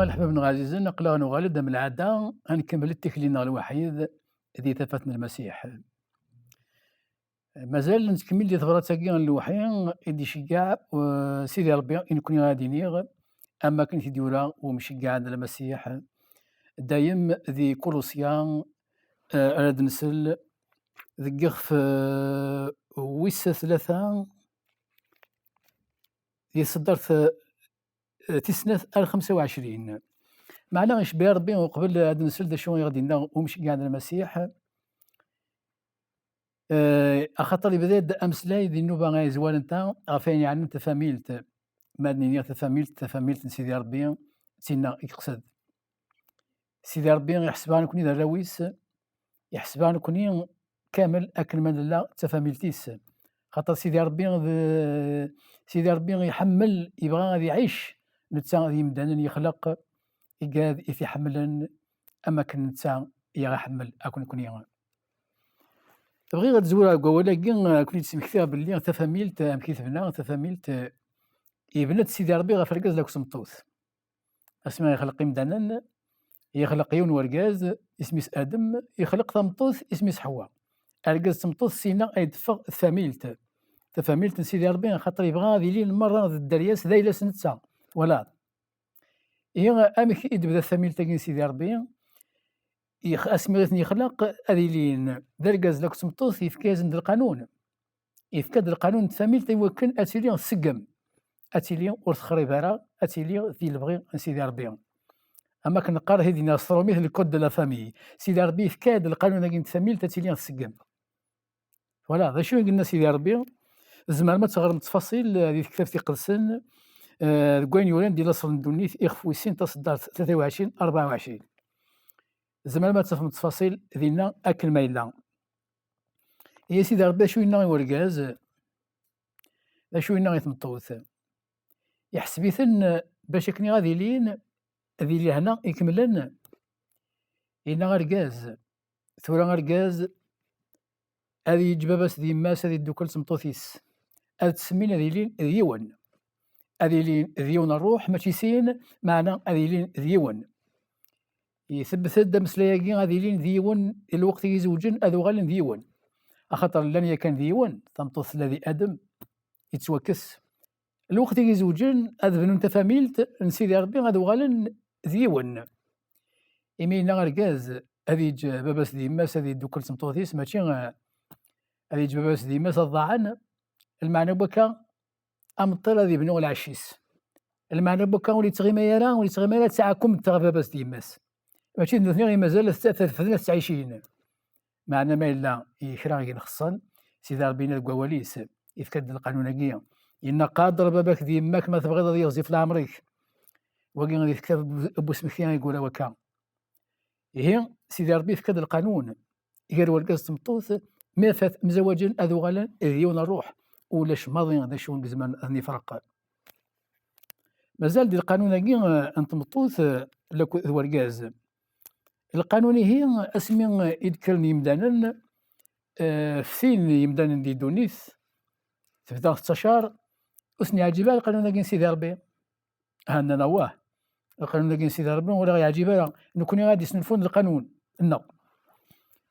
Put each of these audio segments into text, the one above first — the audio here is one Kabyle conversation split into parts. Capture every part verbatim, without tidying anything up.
Leḥbab-nneɣ ɛzizen, aql-aɣ nuɣal-d am lɛada, ad nkemmel tikli-nneɣ lwaḥid di tafat n Lmasiḥ. Mazal nettkemmil di tebrat-agi n lewḥi i d-iceggeɛ, uh, Sidi Ṛebbi i nekkni ad iniɣ, am wakken i t-id-yura umceggeɛ n Lmasiḥ, dayem di Kulusya, uh, ara d-nsel deg ixef, uh, wis tlata, di tseddart, uh, tis snat ar xemsa u ɛecrin. Meɛna icebbeḥ Ṛebbi, uqbel ad nsel d acu i ɣ-d-yenna umceggeɛ n Lmasiḥ, eh, axaṭer yebda-d ameslay di nnuba ay yezwaren ta ɣef wayen yeɛnan tafamilt. Ma ad nini tafamilt, tafamilt n Sidi Ṛebbi, d tinna i yeqsed. Sidi Ṛebbi iḥseb-aɣ nekkni d arraw-is, iḥseb-aɣ nekkni kamel akken ma nella d tafamilt-is. Xaṭer Sidi Ṛebbi d, Sidi Ṛebbi iḥemmel, yebɣa ad iɛic netta d yimdanen yexleq, igad i t-iḥemmlen am akken netta i aɣ-iḥemmel akk nekkni. Bɣiɣ ad zwireɣ deg wawal-agi, ad ken-id-smektiɣ belli tafamilt, amek i tebna, tafamilt, eh, yebna-tt Sidi Ṛebbi ɣef urgaz akked tmeṭṭut. Asmi yexleq imdanen, yexleq yiwen wergaz, isem-is Adem, yexleq tameṭṭut, isem-is Ḥewwa. Argaz d tmeṭṭut, syenna ay d-teffeɣ tfamilt. Tafamilt n Sidi Ṛebbi, axaṭer yebɣa ad ilin merra d dderya-s, d ayla-s netta. Twalaḍ? Ihi, amek i d-tebda tfamilt-agi n Sidi Ṛebbi? Yex-, asmi i ten-yexleq, ad ilin d argaz d akked tmeṭṭut, yefka-yasen-d lqanun. Yefka-d lqanun n tfamilt i wakken ad tili tseggem, ad tili ur texrib ara, ad tili di lebɣi n Sidi Ṛebbi. Am akken neqqar, i d-yenna s tṛumit, le code de la famille. Sidi Ṛebbi yefka-d lqanun-agi n tfamilt ad tili tseggem. Voilà, d acu i yenna Sidi Ṛebbi? Tzemrem ad teɣrem ttfaṣil, eh, di tektabt iqedsen, eh, deg wayen yuran di laṣel n ddunit, ixef wis sin, taṣeddart tlata u ɛecrin, rebɛa u ɛecrin. Tzemrem ad tafem ttfaṣil dinna akken ma yella. Ihi Sidi Ṛebbi acu yenna i urgaz? D acu yenna i tmeṭṭut? Iḥseb-iten bac akken ad ilin d ilihna ikemlen. Yenna argaz, tura argaz ad yeǧǧ baba-s d yemma-s, ad yeddukel d tmeṭṭut-is. Ad ttsemmin ad ilin d yiwen. Ad ilin d yiwen ṛṛuḥ, mačči sin, meɛna ad ilin d yiwen. Itebbet-d ameslay-agi, ad ilin d yiwen, i lweqt i izewǧen ad uɣalen d yiwen. Axaṭer llan yakan d yiwen, tameṭṭut tella di Adem, yettwakkes. Lweqt i izewǧen ad bnun tafamilt n Sidi Ṛebbi, ad uɣalen d yiwen. Imi yenna argaz ad yeǧǧ baba-s d yemma-s, ad yeddukel d tmeṭṭut-is, mačči, eh, ad yeǧǧ baba-s d yemma-s ad ḍaɛen. Lmeɛna n wakka, ameṭṭi ad yebnu lɛecc-is. Lmeɛna n wakka ur yettɣimi ara, ur yettɣimi ara d taɛkumt ɣef baba-s d yemma-s. Mačči d nutni i mazal ad t-, ad t-refden, ad t-ttɛicin. Meɛna ma yella i kra i yenxeṣṣen, Sidi Ṛebbi yenna deg wawal-is, yefka-d lqanun-agi, yenna: "Qader baba-k d yemma-k ma tebɣiḍ ad yeɣzif leɛmer-ik." Wagi di tektabt n bu-, n busmekti i yura wakka. Ihi, Sidi Ṛebbi yefka-d lqanun gar urgaz d tmeṭṭut, mi fat mzawaǧen ad uɣalen d yiwen ṛṛuḥ, ulac maḍi d acu i izemren ad ten-ifreq. Mazal di lqanun-agi, eh, n tmeṭṭut, eh, laku-, d urgaz. Lqanun ihi, asmi i d-kkren yimdanen, eh, ftin yimdanen di ddunit, tebda tettacar, ur sen-yeɛǧib ara lqanun-agi n Sidi Ṛebbi. Ha, nnan: "Awah, lqanun-agi n Sidi Ṛebbi ur aɣ-yeɛǧib ara, nekkni ad d-isnulfun lqanun-nneɣ."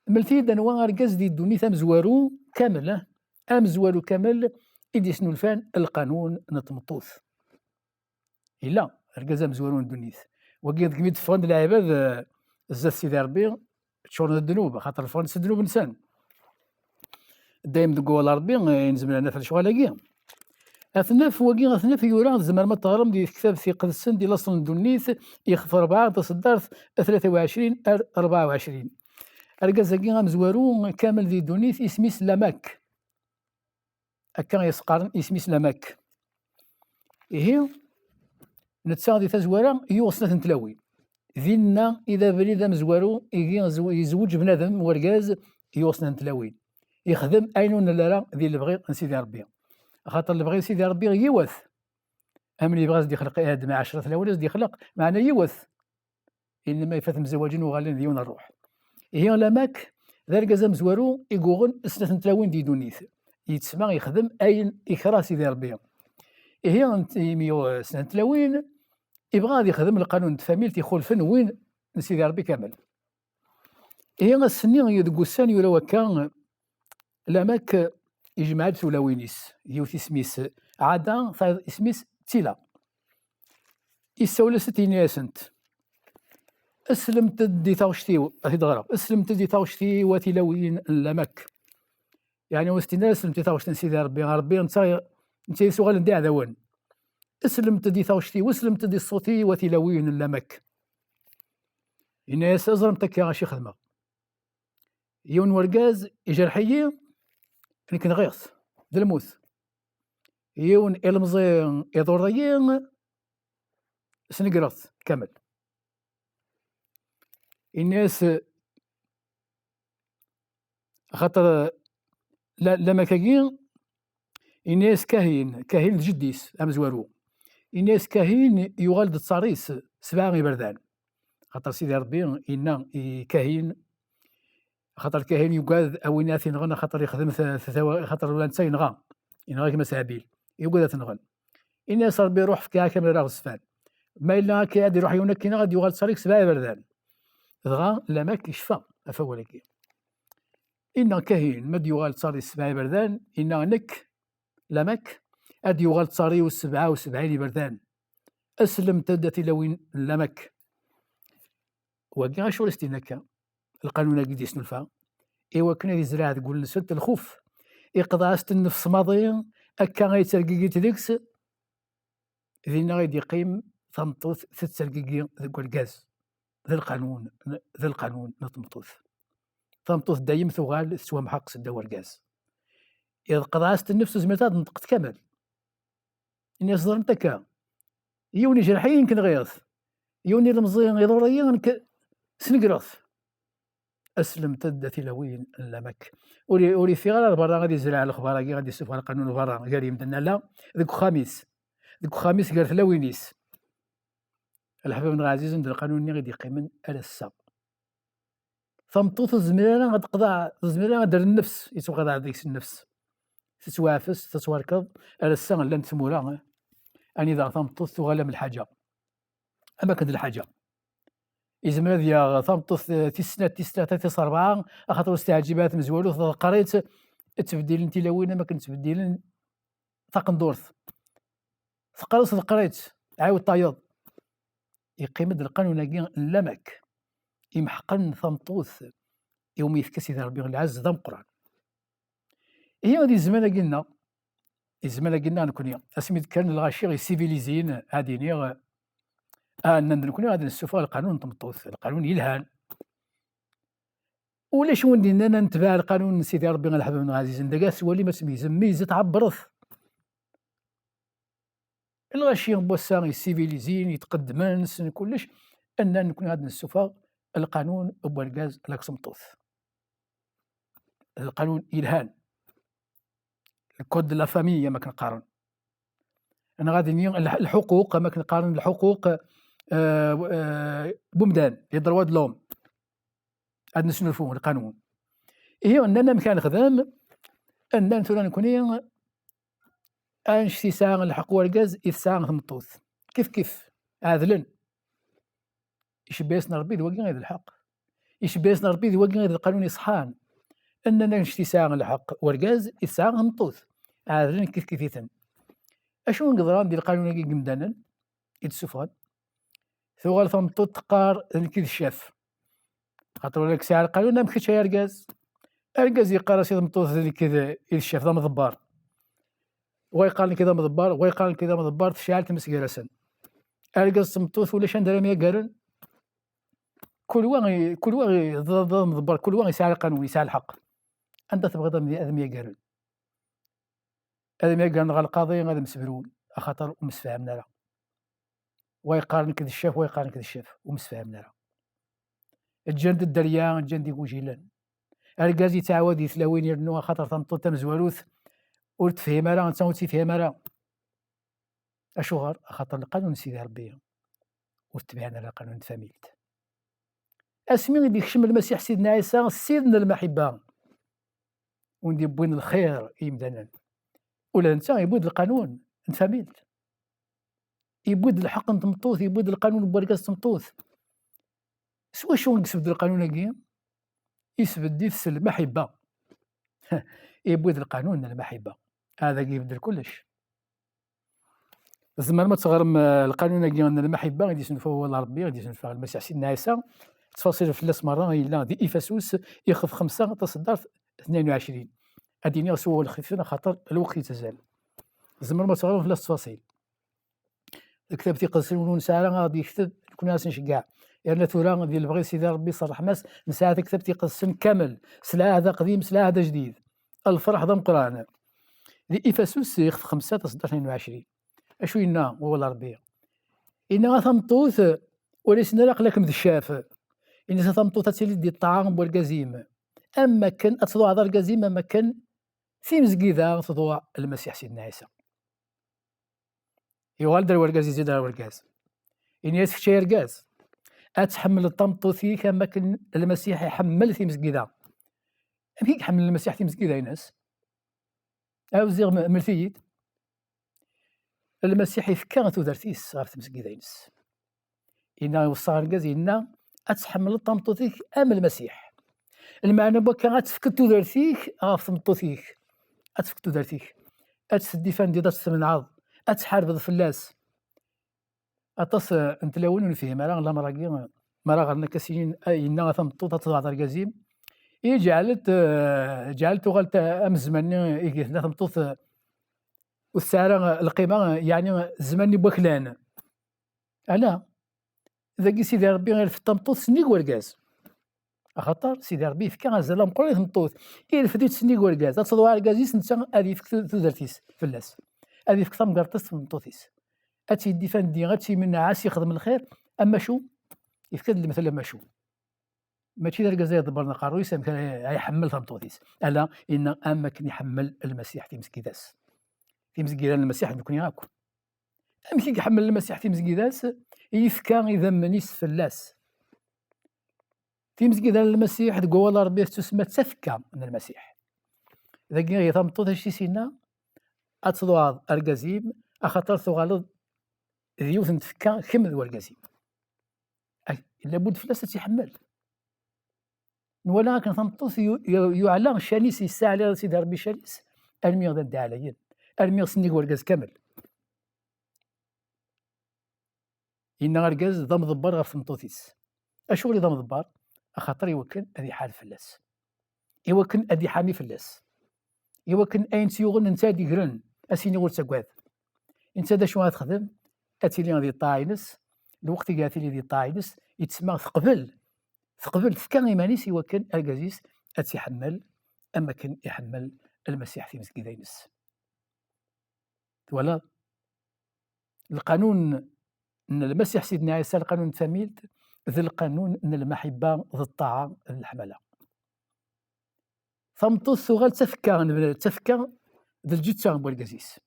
Mlet-iyi-d anwa argaz di ddunit amezwaru kamel, eh, amezwaru kamel i d-isnulfan lqanun n tmeṭṭut. Yella argaz amezwaru n ddunit. Wagi deg mi d-ffɣen lɛibad, eh, zdat Sidi Ṛebbi, ččuren d ddnub, axaṭer ffɣen s ddnub-nsen. Dayem deg wawal Ṛebbi, eh, i nezmer ad naf lecɣal-agi. Ad t-naf, wagi ad t-naf yura, tzemrem ad teɣrem di tektabt iqedsen di laṣel n ddunit, ixef rebɛa, taṣeddart tlata u ɛecrin ar rebɛa u ɛecrin. Argaz-agi amezwaru kamel di ddunit, isem-is Lamak. Akka i s-qqaren, isem-is Lamak. Ihi, netta di tazwara yuɣ snat n tlawin. Dinna i d abrid amezwaru, igi zw-, yezweǧ bnadem, wergaz, yuɣ snat n tlawin. Yexdem ayen ur nelli ara di lebɣi n Sidi Ṛebbi. Axaṭer lebɣi n Sidi Ṛebbi yiwet. Amen yebɣa ad s-d-ixleq Adem ɛecra tlawin, ad s-d-ixleq, meɛna yiwet. Innama ifat mzawaǧen uɣalen d yiwen ṛṛuḥ. Ihi Lamak d argaz amezwaru i yuɣen snat n tlawin di ddunit. Yettma yexdem ayen ikreh Sidi Ṛebbi. Ihi nt-, imi yuɣ snat n tlawin, Ibɣa ad yexdem lqanun n tfamilt ixulfen win n Sidi Ṛebbi kamel. Ihi ass-nni deg ussan yura wakka, Lamek ijmeɛ-d tulawin-is, yiwet isem-is Ɛada, tayeḍ isem-is Tila. Issawel-asent, yenna-yasent: "Slemt-d i taɣect-iw", ad t-id-ɣreɣ, "Slemt-d i taɣect-iw a tilawin n Lamek." Yeɛni ur s-tenna ara slemt i taɣect n Sidi Ṛebbi, Ṛebbi netta, netta yessuɣalen d iɛdawen. "Slemt-d i taɣect-iw, slemt-d i ṣṣut-iw a tilawin n Lamek." Yenna-yas: "Ẓremt akka acu i xedmeɣ. Yiwen n urgaz ijerḥ-iyi, nekk nɣiɣ-t d lmut. Yiwen ilemẓi iḍurr-iyi, snegreɣ-t kamel." Yenna-yas: "Axaṭer la-, Lamek-agi", yenna-yas Kahin, Kahin d jeddi-s amezwaru. Yenna-yas Kahin yuɣal-d ttaṛ-is sebɛa iberdan. Axaṭer Sidi Ṛebbi yenna i Kahin, axaṭer Kahin yugad a win ad t-inɣen, axaṭer yexdem t-, t-, tawa-, axaṭer ula netta yenɣa, yenɣa gma-s Habil, yugad ad t-nɣen. Yenna-yas Ṛebbi: "Ruḥ, fkiɣ-ak amrar aɣezfan. Ma yella akka ad iruḥ yiwen akkin, ad yuɣal ttaṛ-ik sebɛa iberdan." Dɣa Lamek yecfa ɣef wawal-agi. Inna Kahin: "Ma d-yuɣal ttaṛ-is sebɛa iberdan", inna: "Nekk, Lamek, ad d-yuɣal ttaṛ-iw sebɛa u sebɛin iberdan. Slemt-d a tilawin n Lamek." Wagi acu i s-d-yenna akka? Lqanun-agi d-yesnulfa i wakken ad yezreɛ deg wul-nsent lxuf. Iqḍeɛ-as-t nnefs maḍi, akka ay ttergigit deg-s, dinna i d-yeqqim, tameṭṭut tettergigi deg urgaz. D lqanun, d lqanun n tmeṭṭut. Tameṭṭut dayem tuɣal tettwamḥeq seddaw urgaz. Iqḍeɛ-as-t nnefs, ur zmiret ad neṭqet kamel. Ini-as: "Ẓremt akka, yiwen ijreḥ-iyi, nekk nɣiɣ-t. Yiwen ilemẓi iḍurr-iyi, nekk snegreɣ-t." Aslemt-d a tilawin n Lamek. Ur i-, ur yeffiɣ ara ar berra ad yezreɛ lexbar-agi, ad yessufeɣ lqanun berra gar yimdanen, ala, deg uxxam-is. Deg uxxam-is gar tlawin-is. Leḥbab-nneɣ ɛzizen, d lqanun-nni i d-yeqqimen ar ass-a. Tameṭṭut ur tezmir ara ad teqḍeɛ, ur tezmir ara ad d-terr nnefs, yettwaxdeɛ deg-s nnefs. Tettwaɛfes, tettwarkeḍ, ar ass-a llant tmura, eh, anida tameṭṭut tuɣal am lḥaǧa. Am akken d lḥaǧa. Yezmer ad yaɣ tameṭṭut, eh, tis snat, tis tlata, tis rebɛa, axaṭer ur s-teɛǧib ara tmezwarut, teḍqer-itt, ttbeddilen tilawin am akken ttbeddilen taqendurt. Teqqar-as: "Ḍeqqer-itt, ɛiwed tayeḍ." Yeqqim-d lqanun-agi n Lamek, imḥeqqen tameṭṭut iwumi yefka Sidi Ṛebbi lɛezz d ameqqran. Ihi di zzman-agi-nneɣ, di zzman-agi-nneɣ nekni, asmi d-kkren lɣaci yessiviliziyen, ad iniɣ, ah, nnan-d nekni ad nessufeɣ lqanun n tmeṭṭut, lqanun yelhan. Ulac win d-yennan ad netbeɛ lqanun n Sidi Ṛebbi, a leḥbab-nneɣ ɛzizen. Dagi ad twalim, ad tmeyyzem, meyyzet, ɛebbret. Lɣaci n wass-a yessiviliziyen, yetqeddmen, ssnen kullec, nnan nekni ad nessufeɣ lqanun n wergaz la tmeṭṭut. Lqanun yelhan. Le code de la famille, am akken qqaren. Neɣ ad ini lḥ-, lḥuquq, am akken qqaren, lḥuquq, eh, eh, n umdan, les droits de l'homme. Ad nesnulfu lqanun. Ihi, nnan amek ara nexdem, nnan tura nekni, annect yesɛa lḥeqq wergaz i tesɛa tmeṭṭut. Kif kif, ɛedlen. Icebba-yasen Ṛebbi d wagi i d lḥeqq. Icebba-yasen Ṛebbi d wagi i d lqanun iṣeḥḥan. Nnan annect yesɛa lḥeqq wergaz i tesɛa tmeṭṭut. Ɛedlen kif kif-iten. Acu i yeḍran di lqanun-agi n yimdanen i d-ssufɣen? Tuɣal tmeṭṭut teqqar: "D nekk i d ccaf." Xaṭer ula yesɛa lqanun am kečč ay argaz. Argaz yeqqar-as i tmeṭṭut: "D nekk i d, i d ccaf, d amḍebber." Wa yeqqar: "Nekk d amḍebber", wa yeqqar: "Nekk d amḍebber", tecɛel tmes gar-asen. Argaz d tmeṭṭut ulac anda ara myagaren. Kul wa i-, kul wa i-, d, d amḍebber, kul wa yesɛa lqanun, yesɛa lḥeqq. Anda tebɣiḍ ad, ad myagaren? Ad myagren ɣer lqaḍi, ad msebrun, axaṭer ur msefhamen ara. Wa yeqqar: "Nekk d ccaf", wa yeqqar: "Nekk d ccaf", ur msefhamen ara. Ǧǧan-d dderya, ǧǧan-d igujilen. Argaz yettɛawad di tlawin irennu, axaṭer tameṭṭut tamezwarut ur tefhim ara, netta ur tt-yefhim ara. Acuɣer? Axaṭer lqanun n Sidi Ṛebbi ur tebɛen ara lqanun n tfamilt. Asmi i d-yekcem Lmasiḥ Sidna Ɛisa, Ssid n lmaḥibba, win d-yewwin lxir i yimdanen, ula d netta yewwi-d lqanun n tfamilt. Yewwi-d lḥeqq n tmeṭṭut, yewwi-d lqanun n wergaz d tmeṭṭut. S wacu i yesbedd lqanun-agi? Yesbedd-it s lmaḥibba. Yewwi-d lqanun n lmaḥibba. Hada ibeddel kullec. Tzemrem ad teɣrem, eh, lqanun-agi n lmaḥibba i d-yesnulfa wawal n Ṛebbi, i d-yesnulfa Lmasiḥ Sidna Ɛisa. Ttfaṣil fell-as merra yella di Ifasus, ixef xemsa, taṣeddart tnayen u ɛecrin. Ad d-iniɣ s wawal xfifen, axaṭer lweqt yettazzal. Tzemrem ad teɣrem fell-as ttfaṣil. Deg Kitabt Iqedsen, ur nesɛi ara ad d-yekteb, nekni ad s-nceggeɛ. Yerna tura, di lebɣi n Sidi Ṛebbi s ṛṛeḥma-s, nesɛa Taktabt Iqedsen kamel, s lɛahd aqdim, s lɛahd ajdid. Lferḥ d ameqqran. Di Ifasus, ixef xemsa, taṣeddart tnayen u ɛecrin. Acu yenna wawal n Ṛebbi? Yenna: "A tameṭṭut, ur yessin ara aql-akem d ccaf." Yenna-as: "A tameṭṭut, ad tiliḍ di ṭṭaɛa n wergaz-im. Am wakken ad tḍuɛeḍ argaz-im, am wakken timezgida tḍuɛ Lmasiḥ Sidna Ɛisa." Yuɣal-d ar wergaz, yezzi-d ar wergaz. Ini-as: "Kečč ay argaz, ad tḥemmleḍ tameṭṭut-ik am wakken Lmasiḥ iḥemmel timezgida." Amek i iḥemmel Lmasiḥ timezgida-ines? Awziɣ, m-, mlet-iyi-d. Lmasiḥ ifka tudert-is ɣef tmezgida-ines. Yenna, iweṣṣa argaz, yenna: "Ad tḥemmleḍ tameṭṭut-ik am Lmasiḥ." Lmeɛna n wakka, ad tefkeḍ tudert-ik ɣef tmeṭṭut-ik. Ad tefkeḍ tudert-ik. Ad tt-teddifandiḍ, ad tt-tmenɛeḍ, ad tḥarbeḍ fell-as. Aṭas, eh, n tlawin ur nefhim ara lamer-agi, mi ara ɣren akka s yin, eh, yenna: "A tameṭṭut, ad tḍuɛeḍ argaz-im." I ǧeɛlet, eh, ǧeɛlet tuɣal ta-, am zzman-nni i tella tmeṭṭut, eh, ur tesɛi ara, eh, lqima, eh, yeɛni, eh, zzman-nni n waklan. Ala, dagi Sidi Ṛebbi irfed tameṭṭut sennig wergaz. Axaṭer Sidi Ṛebbi yefka azal ameqqran i tmeṭṭut. Irfed-itt sennig wergaz. Ad teḍwa argaz-is, netta ad yefk tu-, tudert-is fell-as. Ad yefk tamgerṭ-is s tmeṭṭut-is. Ad tt-yeddifandi, ad tt-imenneɛ, ad s-yexdem lxir. Am wacu? Yefka-d lemtel am wacu? Mačči d argaz ay iḍebbren aqerruy-is amek ara iḥemmel tameṭṭut-is. Ala, yenna am wakken iḥemmel Lmasiḥ timezgida-s. Timezgida n Lmasiḥ d nekni akk. Amek i iḥemmel Lmasiḥ timezgida-s? Yefka idammen-is fell-as. Timezgida n Lmasiḥ deg wawal n Ṛebbi tettusemma d tafekka n Lmasiḥ. Dagi i tameṭṭut acu i s-yenna? "Ad tḍuɛeḍ argaz-im, axaṭer tuɣaleḍ d yiwet n tfekka kemm d wergaz-im." Ay, labud fell-as ad tt-iḥemmel. Nwala akken tameṭṭut yu-, yu-, yuɛla ccan-is, yessaɛli Sidi Ṛebbi ccan-is, armi d adda ɛlayen, armi sennig wergaz kamel. Yenna argaz d amḍebber ɣef tmeṭṭut-is. Acuɣer i d amḍebber? Axaṭer iwakken ad iḥareb fell-as. Iwakken ad iḥami fell-as. Iwakken ayen tt-yuɣen netta ad d-igren, ad s-yini ur ttagad. Netta d acu ara texdem? Ad tili di ṭṭaɛa-ines, lweqt i ara tili di ṭṭaɛa-ines, yettsemma teqbel, teqbel tefka iman-is iwakken argaz-is ad tt-iḥemmel am wakken iḥemmel Lmasiḥ timezgida-ines. Twalaḍ? Lqanun n Lmasiḥ Sidna Ɛisa, lqanun n tfamilt, d lqanun n lmaḥibba, d ṭṭaɛa, d leḥmala. Tameṭṭut tuɣal d tafekka, d tafekka d lǧetta n wergaz-is.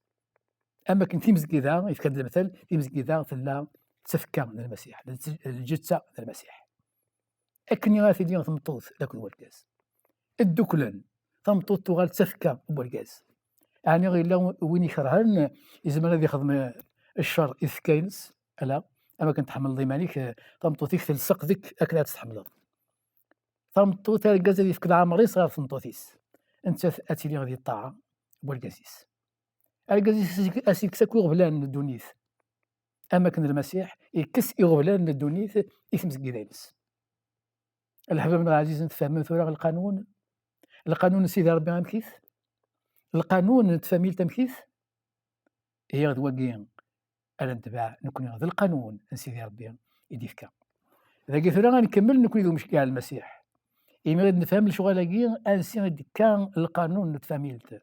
Am akken timezgida, yefka-d lemtel, timezgida tella d tafekka n Lmasiḥ, d lǧetta n Lmasiḥ. Akken i ara tili tmeṭṭut akked wergaz. Dduklen, tameṭṭut tuɣal d tafekka n wergaz. Ɛni yella win ikerhen, yezmer ad ixdem, eh, ccer i tfekka-ines? Ala, am akken tḥemmleḍ iman-ik, eh, tameṭṭut-ik telseq deg-k akken ad tt-tḥemmleḍ. Tameṭṭut, argaz ad yefk leɛmer-is ɣer tmeṭṭut-is. Nettat ad tili di ṭṭaɛa n wergaz-is. Argaz-is ad s-yekkes akk iɣeblan n ddunit. Am akken Lmasiḥ yekkes iɣeblan n ddunit i tmezgida-ines. Leḥbab-nneɣ ɛzizen, tfehmem tura lqanun? Lqanun n Sidi Ṛebbi amek-it? Lqanun n tfamilt amek-it? Ihi d wagi ara netbeɛ nekni, d lqanun n Sidi Ṛebbi i d-ifka. Dagi tura ad nkemmel nekni d umceggeɛ n Lmasiḥ. Imi ad nefhem lecɣal-agi, ansi i d-tekka lqanun n tfamilt,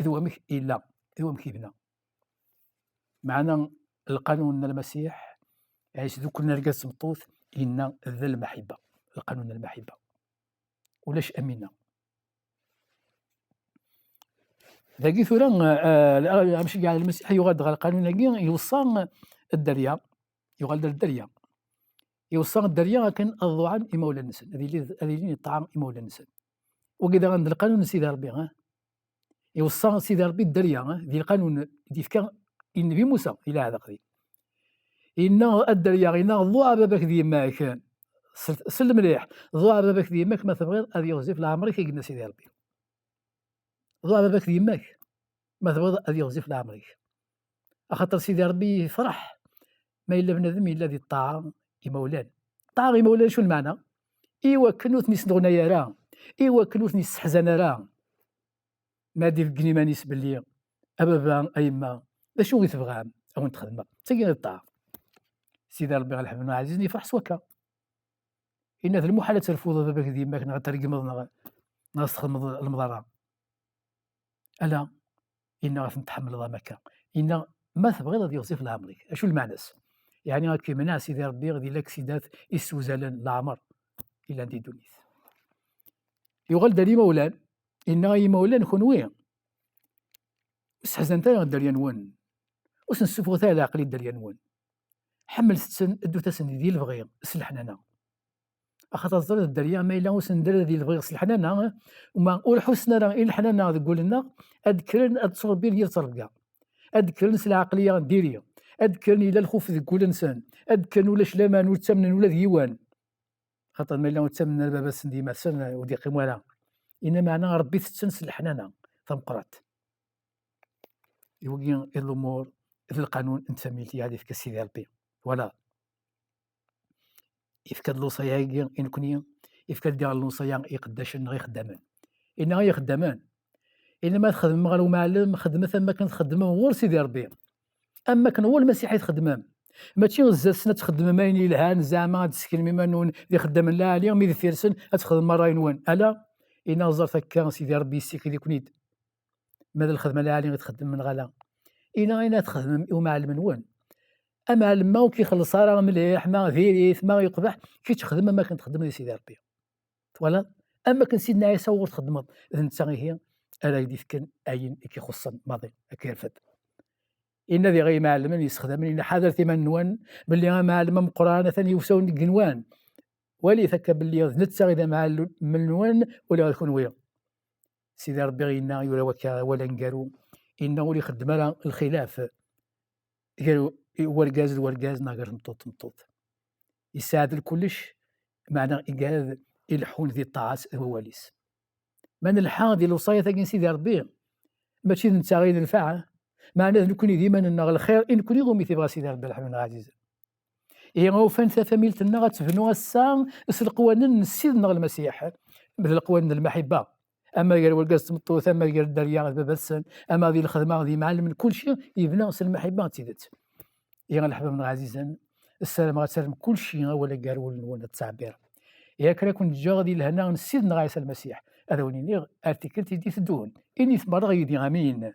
d wamek yella, d wamek yebna. Meɛna lqanun n Lmasiḥ, ay yesduklen argaz d tmeṭṭut, yenna d lmaḥibba. Lqanun n lmaḥibba. Ulac am winna. Dagi tura, eh, eh, amceggeɛ n Lmasiḥ yuɣal-d ɣer lqanun-agi, iweṣṣa dderya, yuɣal-d ar dderya. Iweṣṣa dderya akken ad ḍuɛen imawlan-nsen, ad ilin, ad ilin iṭṭaɛa imawlan-nsen. Wagi daɣen d lqanun n Sidi Ṛebbi, eh? Iweṣṣa Sidi Ṛebbi dderya, eh, di lqanun i d-yefka i Nnbi Musa, di lɛahd aqdim. Yenna a dderya, yenna ḍuɛ baba-k d yemma-k. Sel mliḥ. Ḍuɛ baba-k d yemma-k ma tebɣiḍ ad yeɣzif leɛmer-ik, i yenna Sidi Ṛebbi. Ḍuɛ baba-k d yemma-k ma tebɣiḍ ad yeɣzif leɛmer-ik. Axaṭer Sidi Ṛebbi yefṛeḥ ma yella bnadem yella di ṭṭaɛa imawlan. Ṭṭaɛa imawlan acu lmeɛna? I wakken ur ten-isneɣnay ara, i wakken ur ten-isseḥzan ara. Ma ad ibeggen iman-is belli a baba, a yemma, d acu i tebɣam a wen-t-xedmeɣ? D tagi i d ṭṭaɛa. Sidi Ṛebbi ɣer lḥemd ɛzizen yefṛeḥ s wakka. Yenna d lmuḥal ad terfuḍ baba-k d yemma-k neɣ ad t-tregmeḍ neɣ neɣ ad s-txedmeḍ lemḍerra. Ala, yenna ad ten-tḥemmleḍ am akka. Yenna ma tebɣiḍ ad yeɣzif leɛmer-ik. Acu lmeɛna-s? Yeɛni ad k-yemneɛ Sidi Ṛebbi di laksidat issewzalen leɛmer yellan di ddunit. Yuɣal-d ar imawlan, yenna i imawlan, kenwi ur sseḥzanet ara dderya-nwen, ur sen-ssufɣet ara leɛqel i dderya-nwen. Ḥemmlet-ten, ddut-asen di lebɣi s leḥnana. Axaṭer teẓriḍ dderya ma yella ur sen-nedder di lebɣi s leḥnana, ma ur ḥussen ara i leḥnana deg wul-nneɣ, ad kkren ad ttṛebbin yir ttṛebga. Ad kkren s lɛeqliya n diri. Ad kkren yella lxuf deg wul-nsen. Ad kkren ulac laman, ur ttamnen ula d yiwen. Xaṭer ma yella ur ttamnen ara baba-tsen d yemma-tsen, ur d-yeqqim wara. Yenna meɛna Ṛebbi tetten s leḥnana tameqqrant. I wagi i d lumuṛ, d lqanun n tfamilt i aɣ-d-yefka Sidi Ṛebbi. Twalaḍ? Yefka-d lewṣaya-agi i nekni, yefka-d diɣen lewṣaya i iqeddacen neɣ ixeddamen. Yenna ay ixeddamen, yenna ma txedmem ɣer umɛellem, xedmet am wakken txeddmem ɣur Sidi Ṛebbi. Am wakken ɣur Lmasiḥ i txeddmem. Mačči zdat-sen ad txeddmem ayen yelhan, zeɛma ad d-tesseknem iman-nwen d ixeddamen lɛali, mi deffir-sen ad txedmem ṛṛay-nwen. Ala, yenna ẓret akka Sidi Ṛebbi yessikid-iken-id. Ma d lxedma lɛali i txeddmem neɣ ala. Yenna ayen ad txedmem i umɛellem-nwen. Amɛellem ma ur k-ixelleṣ ara mliḥ, ma diri-t, ma yeqbeḥ, kečč xdem am wakken txeddmeḍ i Sidi Ṛebbi. Twalaḍ? Am wakken Sidna Ɛisa uɣur txeddmeḍ, d netta ihi ara k-d-ifken ayen i k-ixuṣṣen maḍi, ad k-irfed. Yenna diɣ i imɛellmen yessexdamen, yenna ḥadret iman-nwen belli amɛellem ameqqran atan yewsawen deg igenwan. Walit akka belli d netta i d amɛellem-nwen ula d kenwi. Sidi Ṛebbi yenna, yura wakka awal aneggaru, yenna ur ixeddem ara lxilaf gar wergaz d wergaz neɣ gar tmeṭṭut d tmeṭṭut. Yesseɛdel kullec, meɛna igad ileḥḥun di ṭṭaɛa-s d wawal-is. Ma nelḥa di lewṣayat-agi n Sidi Ṛebbi, mačči d netta i d nnfeɛ, meɛna d nekkni d iman-nneɣ lxir i nekkni umi t-ibɣa Sidi Ṛebbi, leḥbab-nneɣ ɛzizen. Ihi ufan tafamilt-nneɣ ad tebnu ass-a s leqwanen n Ssid-nneɣ Lmasiḥ, d leqwanen n lmaḥibba. Ama gar wergaz d tmeṭṭut, ama gar dderya d baba-tsen, ama di lxedma d yimɛellmen, kulci yebna s lmaḥibba d tidet. Ihi a leḥbab-nneɣ ɛzizen, ssarameɣ ad terrem kulci awal-agi ar wul-nwen ad t-ttɛebbiṛem. Ihi akken ad ken-ǧǧeɣ di lehna n Ssid-nneɣ Ɛisa Lmasiḥ, ad awen-iniɣ ar tikkelt i d-iteddun. Init merra yid-i amin.